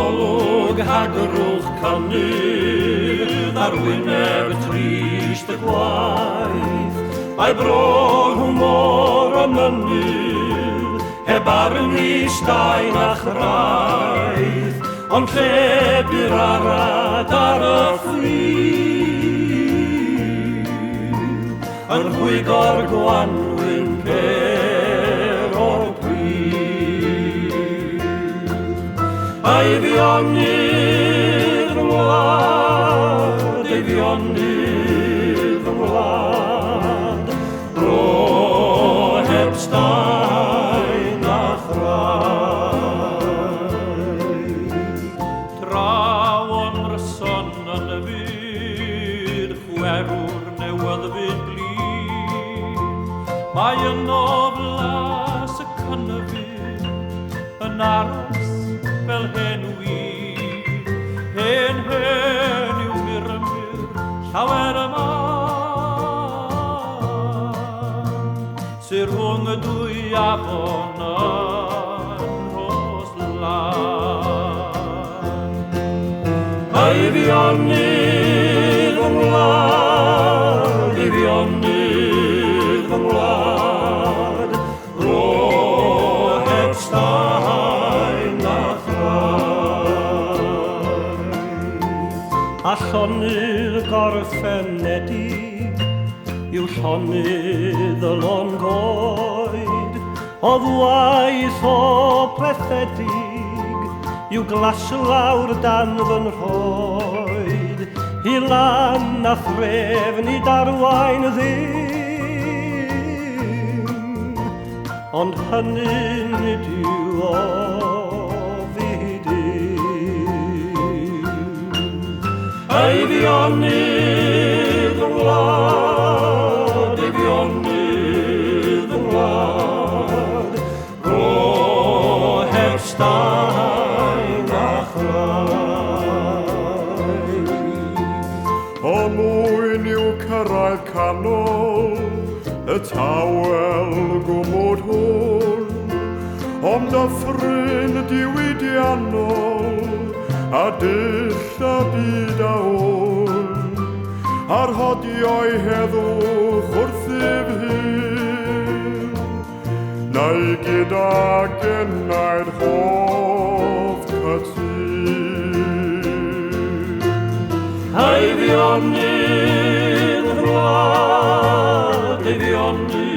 Golwg hagrwch cynnydd ar wyneb trist y gwaith. Mae bro nhw mor y mynydd, heb arni staen a chraith, ond lle bu'r arad ar y ffridd, yn rhwygo'r gwanwyn per o'r pridd. Eifionydd fy ngwlad, Eifionydd fy ngwlad, bro heb staen a chraith. Draw o'n ryson yn y byd, chwerw'r newyddfyd blin. Mae yno flas y cynefin yn aros fel hen win. Hen hen yw murmur llawer y man, sy rhwng y dwy afon yn Rhoslan. Eifionydd fy ngwlad, Eifionydd fy ngwlad, bro heb staen na chraith. A llonydd gorffenedig yw llonydd y lôn goed, o waith o plethedig yw glaslawr dan fy nhroed, i lan a threfn i darwain ddim, ond hynny nid yw ofid dim. Eifionydd fy ngwlad, Eifionydd fy ngwlad, bro heb staen a chraith. O mwyn yw cyrraedd canol y tawel gwmwd hwn, ond dyffryn diwydiannol a dull y byd a wn, a'r hodio'i heddwch wrthyf hun, na'i gyda gennaid hoff cytûn. Eifionydd fy ngwlad, Eifionydd